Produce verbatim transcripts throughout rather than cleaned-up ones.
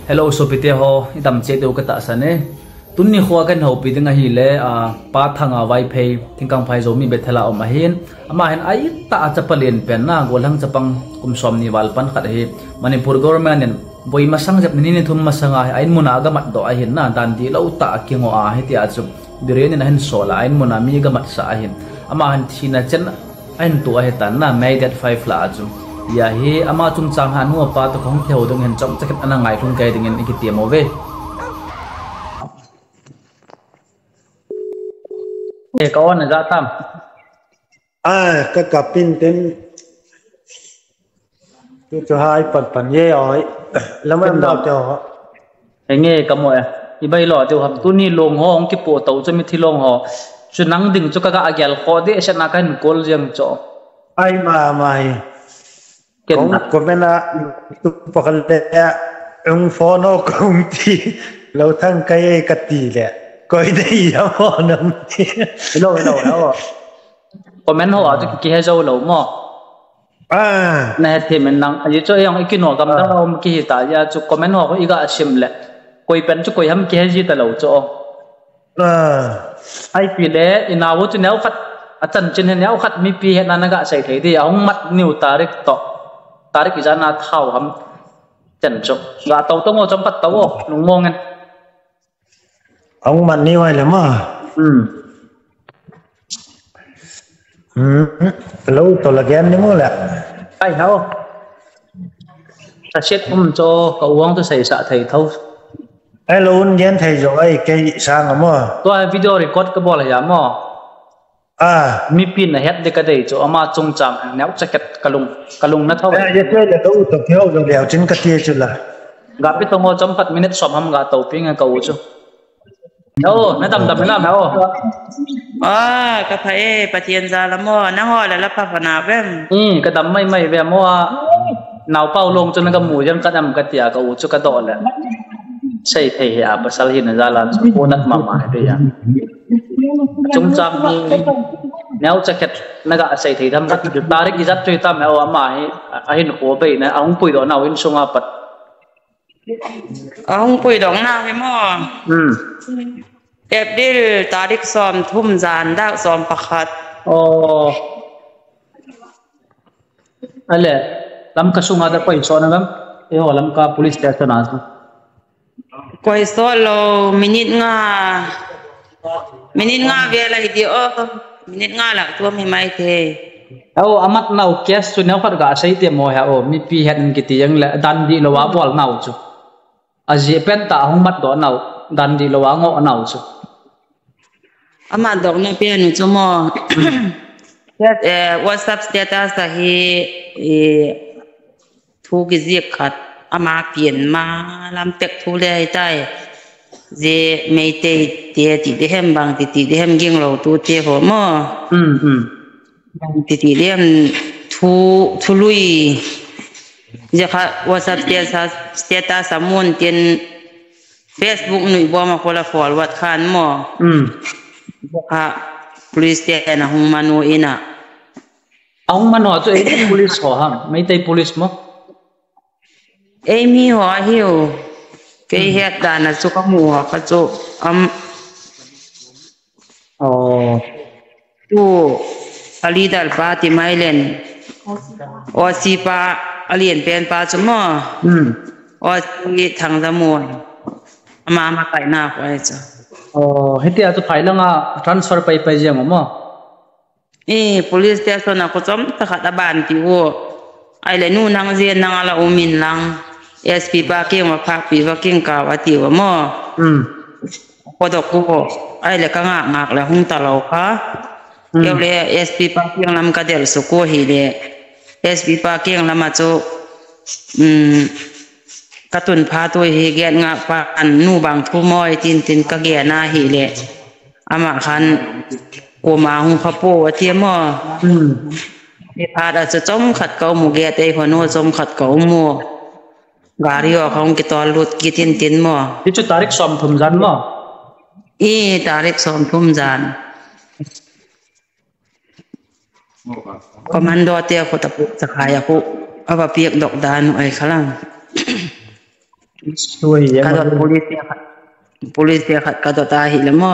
Hello, sopite ho, idam cheh diu katahsan e. Tuni khoa kahin houpi ding ahile, ah, Pa Thanga Vaiphei, Thingkangphai Zomi Bethel a um ahin. Ama hin aitah a chapa len pen na, golhang chapang kum somni val pan khat ahi. Manipur government in voi masang jep ni, ni thum masanga hi a in muna agamat doh ahin na, dan dihlou tah a kingoh a hitia chu Biren in ahin sol a, a in muna mi agamat sah ahin. Ama hin thina chen ahin to ahitan na, May date five lah a chu. Hia hi ama chungchang a anu apa toh kahung kihou ding hin chomcha khat ana ngailhun kei dingin ikitiem uve. E, ka on a ja tam. A, ka kap in tin. Tu chu hai pan pan ye oi. Lam em dau te ho. Henge ka mo e. I bai lo diu ham, tuni long ho hung kipoh to chu mithi long ho. Chu nang ding chu ka ga gel kho dehset na kahin call jeng chu. Ai ma mai. Ken kong na. Comment a tu pakal le, ung phone ho kong ti, lo thang kai ka ti le, koi dei ya mo nam ti. Hello, hello, hello. Comment ho a chu kihe jou lou mo. Ah. Na hethem in nang, ahi chu, ei jong i kino gam dang a um kihi ta, hia chu comment ho i ga sim le. Koi pen chu koi ham kihe ji ta lou chu. Ah. Ipi le, i nao chu neo khat, a chanchin hi neo khat mipi hetna na ga sei thei di, ahung mat niu tarik toh. Tarik ijat na thau ham chen chu. Ga to to ngo chom pat to o, nung mong en. Ahung mat niu ai le ma. Hmm. Hmm. Lo to la gen ni mo le. Ai hao. Sa set um cho ka uang to sei sa thei tho. Hello, un gen thei jo ai kei sang amo. Tua video record ka bol a mo. Ah. Mipi na het di ka dei chu ama chungchang neo chakhat ka lung, ka lung na tho. Eh, ye te le lo to keo jo leo chin ka ti chu la. Ga pi to ngo chom khat minute som ham ga to pi nga ka u chu. Yo, na dam dam na mo. Ah, ka pha e, Pathen jal a mo, nang ho la la pha pha na vem. I, ka dam mai mai ve mo a. Nao pau long chu na ka mu jang ka dam ka tia ka u chu ka do le. Sei thei hi a pasal hi na jal a chu ko nat ma ma hi ya. Chungchang ni neo chakhat na ga sei thei tham ka ti tarik ijat chu tam he o ama hi ahin ko bei na ahung pui do nao in sunga pat. Ahung pui dong na hi mo. Hmm. April tarik som thum jan dak som pakhat. Oh. Ale, Lamka sunga da koi so na gam. Eiho Lamka police station a. Koi so lo minute nga. Minute nga vel ahi di o. Minute nga lah tuam hi mai thei. Aw, amat nau case chu neo khat ga sei te mo he o. Mipi het in kiti jeng le dan dihlou a bol nau chu. Ajeh pen tah a hung mat doh nau, dan dihlou a ngoh nau chu. Amat doh na pen u chu mo. Eh, WhatsApp status a hi, eh, thu kijih khat ama pian ma lam pek thu le ahi tai. Je Meitei te ti de hem bang ti ti de hem ging lo tu te ho mo. Hmm, hmm. Bang ti ti de hem thu, thu lui. Je kha WhatsApp status, status a mun tin Facebook nui bom a kola forward khan mo. Hmm. Je kha police te na hung manu ina. Ahung man ho chu ei police ho ham, Meitei police mo? Ei mi ho ahiu. Kei het dan a chu ka mu ho kha chu am. Oh. Tu a leader pa ti mai len. O C pa a lian pen pa chu mo. Hmm. O C Thangzamun. Ama ma kai na ko ai chu. Oh, hitia chu phai langa transfer pai pai jeng mo. I police station a kho chom ta khat a ban ti u. Ai le nu nang je nang ala um in lang. S P pa keng va phak pi va keng ka va ti u mo. Hmm. Kho dok u. Ai le ka ngak ngak le hung ta lo kha. Hmm. Keu le S P pa keng lam ka del su ko hi le. S P pa keng lam a chu. Um, ka tun pha tu hi get ngak pa an nu bang thu mo ai tin tin ka ge na hi le. Ama khan, koma hung kha po, ati mo. Hmm. Ni phat a chu chom khat ka um u, gate ei hon u chom khat ka um u. Gari o kha hung kitol lut kit in tin mo. Hichu tarik som thum jan mo? I, tarik som thum jan. Commando te khu ta pu cha khai a khu. Ava piak dok dan u ai kha lang. Ka dot police te khat, police te khat ka dot ahile mo.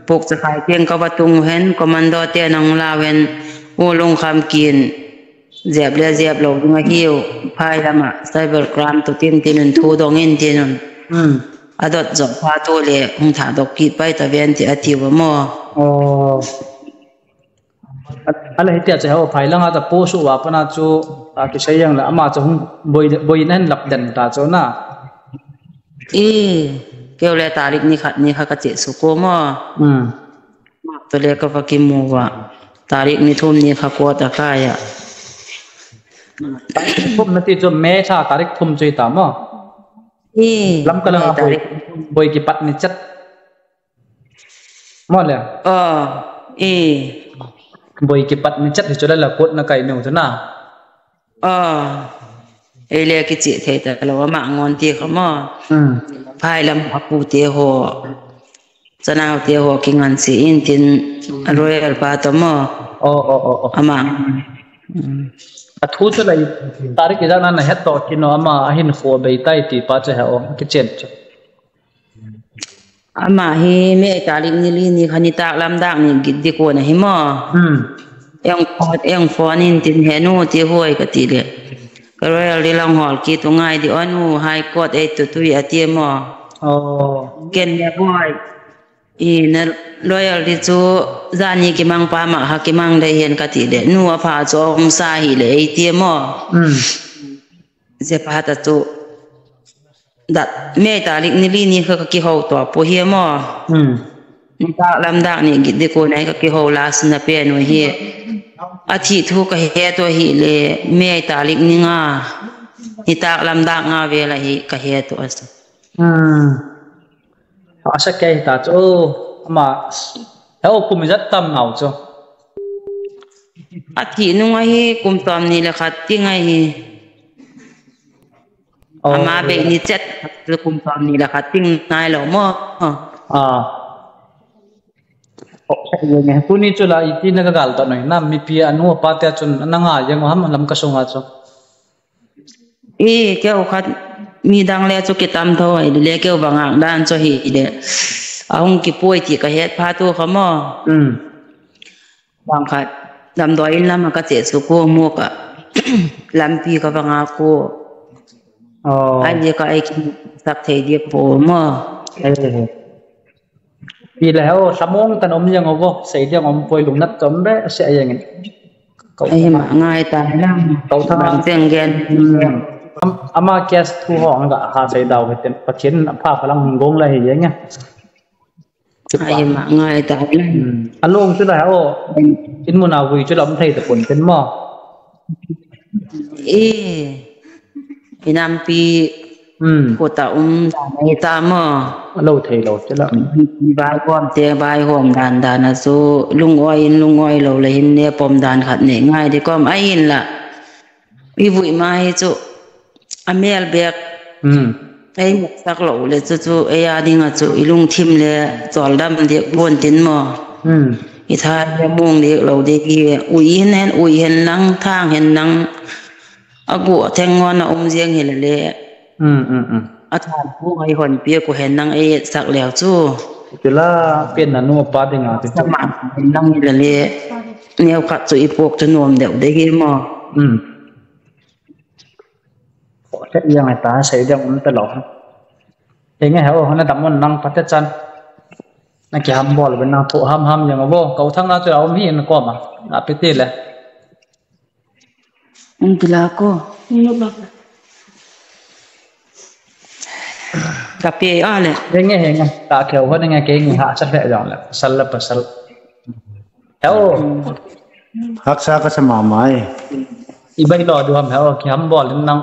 Puk chakhai keng ka va tung hen, commando te nang la hen, u lungkham kin, jep le jep lo ding ahiu, phai lama cyber crime to tin tin un thu dong in tin un. A dot jong pha to le hung tha dok kit pai ta ven ti ati va mo. Ala hitia che ho phai langa ta po su wa pana chu a kisei yang la ama chu hung boi boi nan lap den ta chu na. I keu le tarik ni khat ni kha ka che su ko mo. To le ka va kimu va. Tarik ni thum ni kha ko ta ka ya. Thum na ti chu me tha tarik thum chu ta mo. I lam ka la boi kipat ni chat. Mo le. Boi kipat ni chat hi chu la la kot na kai neu chu na. Ei le kichi thei ta lo ama ngon ti kha mo. Phai lam a pu te ho. Chanau te ho kingan si in tin royal pa to mo. Ama. A thu chu lai tarik ida na na het to kino ama ahin kho bei tai ti pa che ha o kichen chu. Ama hi me tarik ni li ni kha ni tak lam dak ni git di ko na hi mo. Eng phone, eng phone in tin he nu ti hoi ka ti le. Ka royal di long hol ki tu ngai di o nu high court ei tu tui a ti mo. Ken ne hoi. I na royal di chu zani kimang pa ma ha kimang dei hen ka ti le. Nu a pha chu um sa hi le ei ti mo. Ze pa ta chu. Dat me tarik ni li ni kha ka kiho to po hi mo. Ni tak lam dak ni git di ko nai ka kiho la sna pe no hi. A thi thu ka he to hi le me tarik ni nga. Ni tak lam dak nga ve la hi ka he to as. Asa kei ta chu ama he o kum jat tam nau chu. A thi nung a hi kum tom ni le khat ti ngai hi. Ama bei ni chet kum tom ni la khat ting nai lo mo. Tuni chu la iti na ka gal to noi na mipi anu apa te chun na nga jeng ham lam ka sunga chu. I keu khat mi dang le chu kitam tho ai le keu banga dan chu hi le. Ahung kipoi ti ka het pha tu kha mo. Bang khat damdoi in lama ka che su ko mo ka lampi ka banga ko. Ai je ka ai ki sak thei dia po mo. Ti le ho samong tan om yang ovo sei dia om poi lung nat tom be se ai yang. Ai ma ngai ta lang. Kau tha bang cheng gen. Ama kes thu ho anga ha sei dau ke ten Pathian pha phalang gong la hi yang. Ai ma ngai ta. Along chu la o. In mun a vui chu lam thei ta pon ten mo. E. Inampi. Ko ta um ta mai ta mo. Alo thei lo chu la. Bai hom te bai hom dan dan a chu lung oi in lung oi lo le hin ne pom dan khat ne ngai di kom ai in la. I vui ma hi chu. A mel bek. Ei muksak lo le chu chu ei a ding a chu i lungthim le choldam dek pon tin mo. I tha le mong dek lo dek i ui hen hen ui hen lang thang hen lang a gu a theng ngon a um jeng hi le le. A than pu ngai hon pia ku hen lang ei sak leu chu. Tila pen na nu pa ding a chu. Sama hen lang hi le le. Neo khat chu i pok chu nom deu de hi mo. Khoh lheh jeng ta sei ding um ta lo. Henge he o, na dam un nang pate chan. Na kiham bol uvin nang thoh ham ham jeng uvo. Kau thang a chu a um hi in kom a. Na pi ti le. Um ti la ko. Ka pi a le. Henge henge. Ta keu ho henge kei nge ha cha lheh jong le. Pasal le pasal. Heo. Haksa ka sa mama e. I bai lo du ham heo, kiham bol in nang.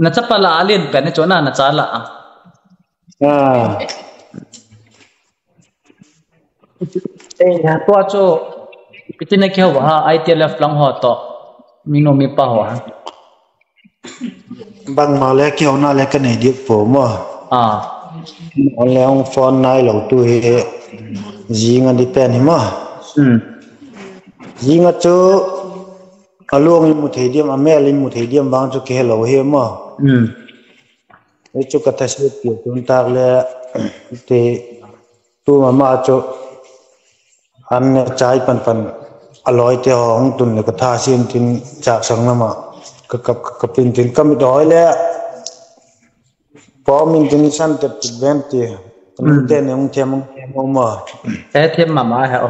Na chapa la alen pen chu na, na cha la. Ah. Eh, ha tua chu. Kiti na kihou ha, I T L F lang ho to. Mi nu mi pa ho ha. Bangma le kihouna le ka nei dik po mo. Ah. Mo le hung phone nai lo tu hi jinga di pen hi mo. Hmm. Jinga chu alung i mu thei diam, a mel i mu thei diam vang chu kihe lo hi mo. Hmm. Ei chu ka tha siet pi tun tak le ti tu mama chu an ne chai pan pan a loi te ho hung tun le ka tha siet tin chak sang nama ka ka ka pin tin ka mit hoi le pom in tin san te pi ben ti. Hmm. Te ne hung them hung them hung ma. Te them mama he o.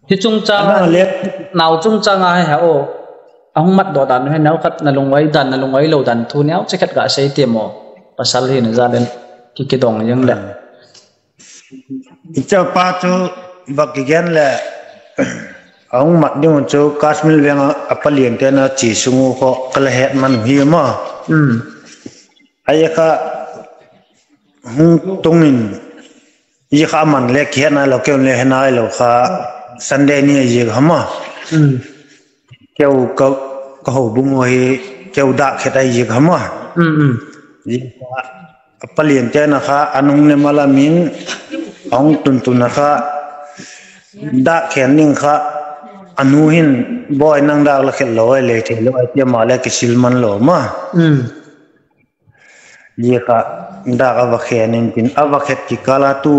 Hi chungchang a, nao chungchang a hi ha o. Ahung mat doh dan hi nao khat na lungwai dan, na lungwai lo dan thu neo che khat ga sei te mo. Pasal hi na jalen ki kidong jeng le. Icha pa chu bak ki gen le. Ahung mat ding chu Kashmir veng a, a palien te na chi sungu kho kala het man hi ma. Hmm. Ai kha hung tungin Ji kha man le kihe nai lo, keu le he nai lo kha Sunday ni ji kha ma. Hmm. Keu ka, ka ho bung ho hi keu dak khet ai ji kha ma. Hmm, hmm. Ji kha palien te na kha anung ne mala min ong tun tun na kha dak khen ning kha anu hin boi nang dak la khet lo ai le the lo ai te ma le kisil man lo ma. Hmm. Ji kha dak a va khen in tin, a va khet kikal a tu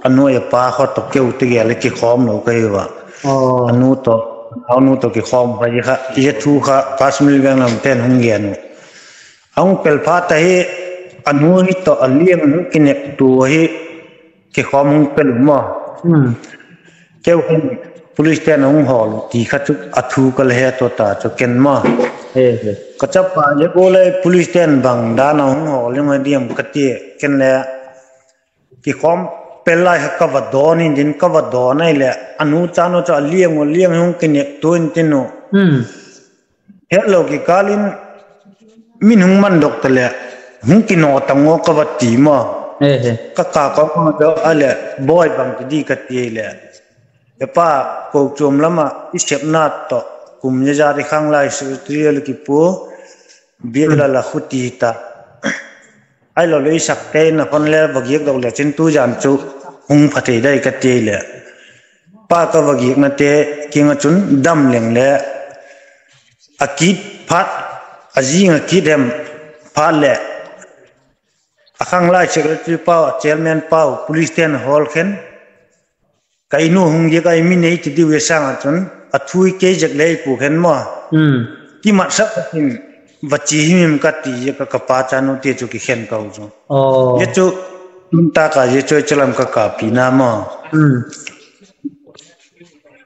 anu a pa kho to keu te gel kikhom lo ka hi va. Oh. Anu to, anu to kikhom kha ji kha, ji thu kha Kashmir veng lam ten hung gen u. Ahung pel phat a hi anu hi to a liang hung kinek tu hi kikhom hung pel u ma. Hmm. Keu khan police ten hung hol ti kha chu a thu kal he to ta chu ken ma. He, he. Ka chapa ye ko le police ten bang dan a hung hol le ma diam ka ti ken le kikhom pel lai kha ka va don in din ka va don ai le anu cha no cha liang u liang hung kinek tu in tin u. Hmm. Hello, kikalin min hung man dok ta le, hung kino ta ngo ka va ti ma. Eh, eh. Ka ka ka ma do a le, boi bang ti di ka ti le. E pa, ko chom lama, i sep na to, kum ye ja ri khang lai su tri le ki pu, bi la la khu ti ta. Ai lo le i sak te na phone le va giak dok le chin tu jan chu, hung pha thei dai ka ti le. Pa ka va giak na te, kinga chun dam leng le, A kit phat, a jing a kit hem phat le. A khang lai secretary pau, a chairman pau, police ten hol khen. Ka inu hung ye ka imi nei ti diu ye sang a chun. A thui ke jek le pu khen mo. Hmm. Ki mat sak ka tin. Va chi him him ka ti ye ka ka pa cha nu ti chu ki khen ka u chu. Oh. Ye chu, tun ta ka ye chu chalam ka ka pi na mo. Hmm.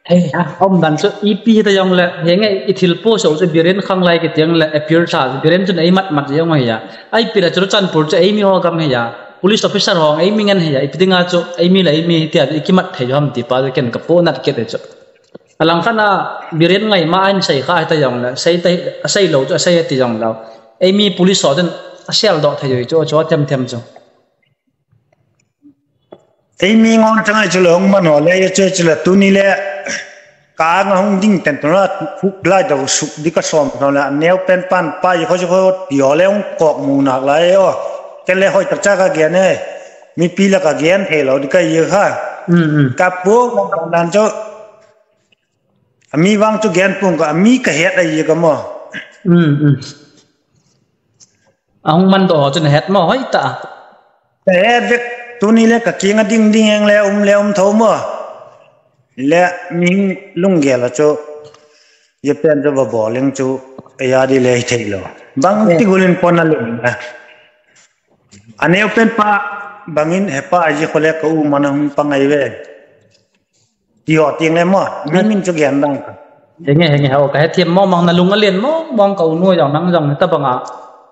Hei, ha, om dan chu, ipi hita jong le, henge, i thil post chu, Biren khang lai kiti jong le, appear tha, Biren chun ei mat mat jong hi a. Ai pi la chu Churachandpur chu, ei mi ho gam hi a. Police officer ho, ei mi ngen hi a. Ipi dinga chu, ei mi la, ei mi tia, i kimat thei ham ti pa, ken ka po nat kit chu. Alang khan a, Biren ngai ma ain sei kha hita jong le, sei ta, a sei lo chu, a sei ti jong lo. Ei mi police ho chun, a sel doh thei chu, chu a them them chu. Ei mi ngon changai chu le hung man ho le, ye che chu le tuni le ka nga hung ding ten tuna phuk lai da suk di ka som tuna le neo pen pan pa ye kho kho ti ho le hung kok mu nak lai o. Ken le hoi tak cha ka gen e. Mi pi la ka gen thei lo di ka ye kha. Mm, mm. Ka pu dan chu Ami vang chu gen pung ka, ami ka het a ye ka mo. Mm, mm. Ahung man doh ho chun het mo hoi ta. Ka het vek tuni le ka kinga ding ding eng le um le um tho mo. Le mi lunggel a chu. Ye pen chu va bol leng chu. E ya di le thei lo. Bang ti gulin pon a leng. Aneo pen pa bangin he pa a ye kho le ka u mana hung pa ngai ve. Ti ho ting le mo, mi min chu gen dang ka. Henge, henge, ho, ka hethiam mong mong na lung a lien mong mong ka u nu jong nang jong ta banga.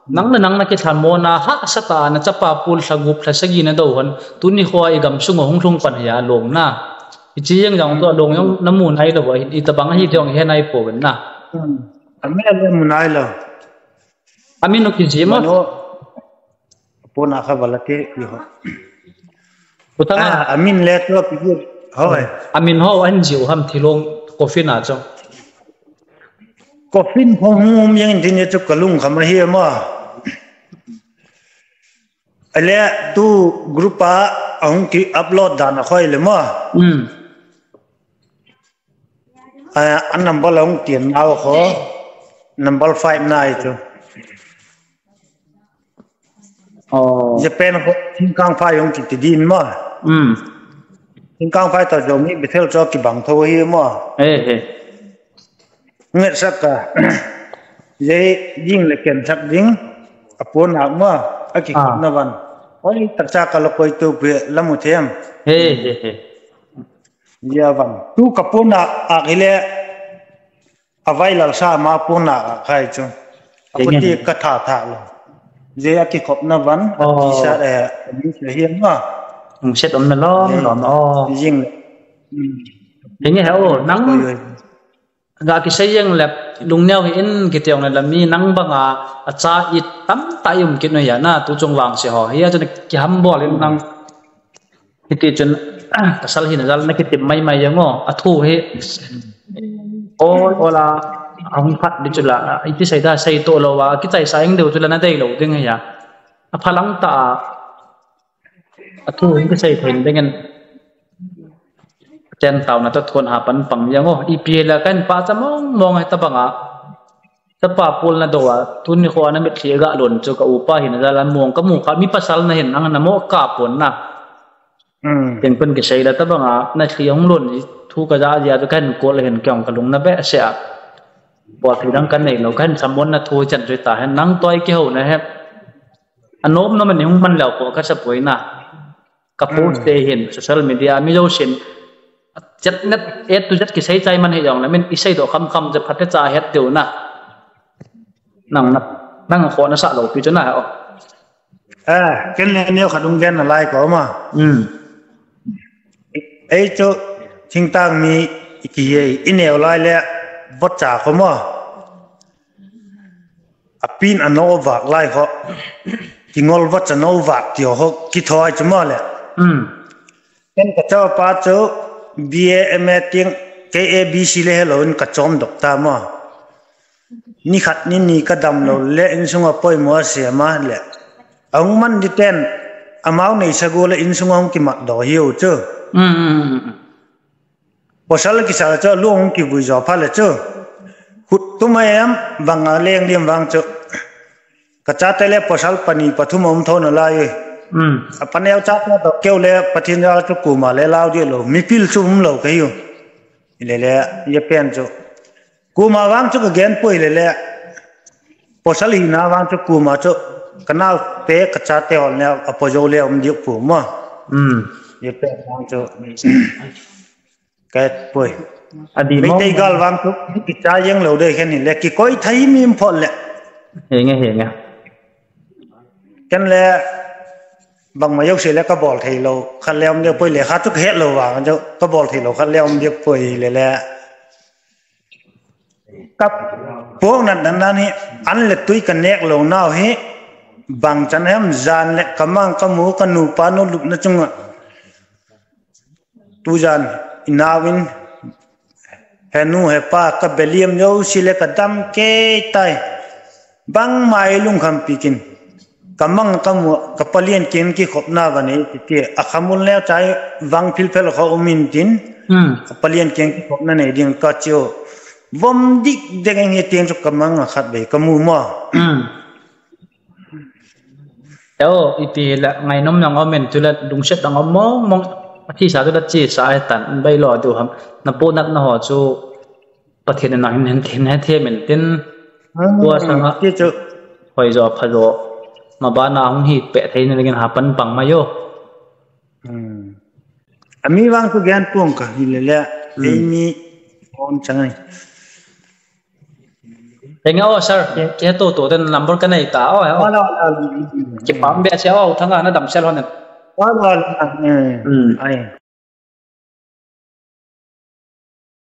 Nang na nang na kithlan mo na ha sa ta na chapa pul thla gup thla sagi na do hon. Tuni khoa i gam sung hung lhung pan hi a long na. I chi jeng jong to long jong na mu nai lo hin i ta bang hi jong he nai po ven na. Hmm. Ami le mu nai lo. Ami nu ki ji mo. Mano. Pona kha vala te pi ho. Putanga. Ah, amin le to pi ho. Hoi. Amin ho an jiu ham thilong coffin a chu. Coffin phong hum yang din ye chu kalung kham hi ma. Ale tu group a hung ki upload dan a khoi le ma. Hmm. A, a number la hung tiam nau kho, number five na hi chu. Oh. Japan ho, Thingkangphai hung kiti din mo. Hmm. Thingkangphai toh Zomi Bethel chu kibang tho hi mo. He, he. Nge saka. Jei jing le ken sak ding. Apon nak mo. Akikhop na van. Oi, takcha ka lo koi tu pe lamu them. He, he, he. Jia van. Tu ka pon nak a kile. Avai lal sa ma pon nak a khai chu. Aputi ka tha tha lo. Jei akikhop na van. Oh. Akisa, eh, ni se hian ma. Set om na lom lom. Oh. Jing. Hmm. Hinge he o, nang. Oi, oi. Ga kisei jeng le lungneo hi in kitiong le lami nang banga acha i tamtah i um kit nu ya na tu chung vang se ho. Hi a chun kihambol in nang hiti chun pasal hina jal na kitim mai mai jeng o. Athu hi ol ol a hung phat di chu la iti sei da sei to lo va kichai sa eng deu chu la na dei lo ding hi a. Aphalang ta a. Athu hi kisei thei ding in. Chen tau na ta thon ha pan pang jeng o. Ipi la kan pa cha mong mong he ta banga. Tapa pol na do a, tuni kho na mit thli ga lon chu ka upa hin a jal a mong ka mu kha mi pasal na hin ang na mo ka pon na. Hmm. Ken kun kisei la ta banga, na thli hung lon i thu ka ja ja chu kan kol hin kyong ka lung na be se a. Bol thei dang kan nei lo, kan samon na thu chan chu ta hen nang toi ki ho na he. Anom nom ni hung man leu ko ka sa poi na. Ka post te hin social media mi jo sin. Chat net A to Z kisei chai man hi jong le min i sei do kham kham je phat te cha het deu na. Nang na, nang kho na sa lo pi chu na o. Eh, ken le neo khat hung gen na lai ko ma. Hmm. Ei chu thingtang mi i ki ye i neo lai le vot cha ko ma. Apin a no vak lai ho. Kingol vot cha no vak ti ho kithoi chu ma le. Hmm. Ken ka chapa chu B A M A ting K A B C le hello in ka chom dok ta ma. Ni khat ni ni ka dam lo le insung a poimo a siam a le. Ahung man di ten amau nei sa go le insung a hung kimat do hiu chu. Hmm, hmm, hmm, hmm. Pasal kisa chu lu hung kivui jo pha le chu. Khut tu mai am vang a leng lim vang chu. Ka chate le pasal pani pathum a um tho na lai. Hmm. A paneo chate to keu le Pathen jal chu kuma le lau di lo. Mi pil chu um lo ka hiu. Ile le ye pen chu. Kuma vang chu ka gen poi le le. Pasal hina vang chu kuma chu. Ka nau te ka chate hol ne a po jo le um di pu ma. Hmm. Ye pen vang chu. Ka poi. Adi mo. Meitei gal vang chu kicha jeng lo dei khen hi le kikoi thei mi phot le. He nge, he nge. Ken le bang ma yok se le ka bol thei lo khat le um de poi le kha chu ka het lo vang chu ka bol thei lo khat le um de poi le le. Ka pok nat dan dan hi an le tui ka nek lo nau hi bang chan hem jan le ka mang ka mu ka nu pa nu lup na chunga. Tujan, inau in, henu hepa, ka beliam jouse le ka dam kei tai. Bangma ei lungkham pi kin. Ka mang ka mu, ka palian kin kikhopna va nei ti ti. A khamul neo chai vang philphel kho um in tin. Hmm. Ka palian kin kikhopna nei ding ka chiu. Vom dik dek eng hi tin chu ka mang a khat bei ka mu mo. Hmm. Eo, ipi la, ngainom nang om in, tu la, lungset nang om mong mong, a thisa tu la, chesa he tan, bai lo du ham, na ponat na ho chu, Pathen in nang hin, hin, hin he them in tin, hmm, tua sanga, ti chu. Hoi jo, pha jo, ma ba na hung hi pe thei na lingin ha pan pang ma yo. Hmm. Ami vang chu gen pong ka, hi le le, hmm, ei mi, on changai. Henge o, sir, ke, ke to to den number ka nei ta o, he o. Wala, wala, wala. Kipah be sia o, thanga na damsel hon. Wala, wala, eh, hmm, ai.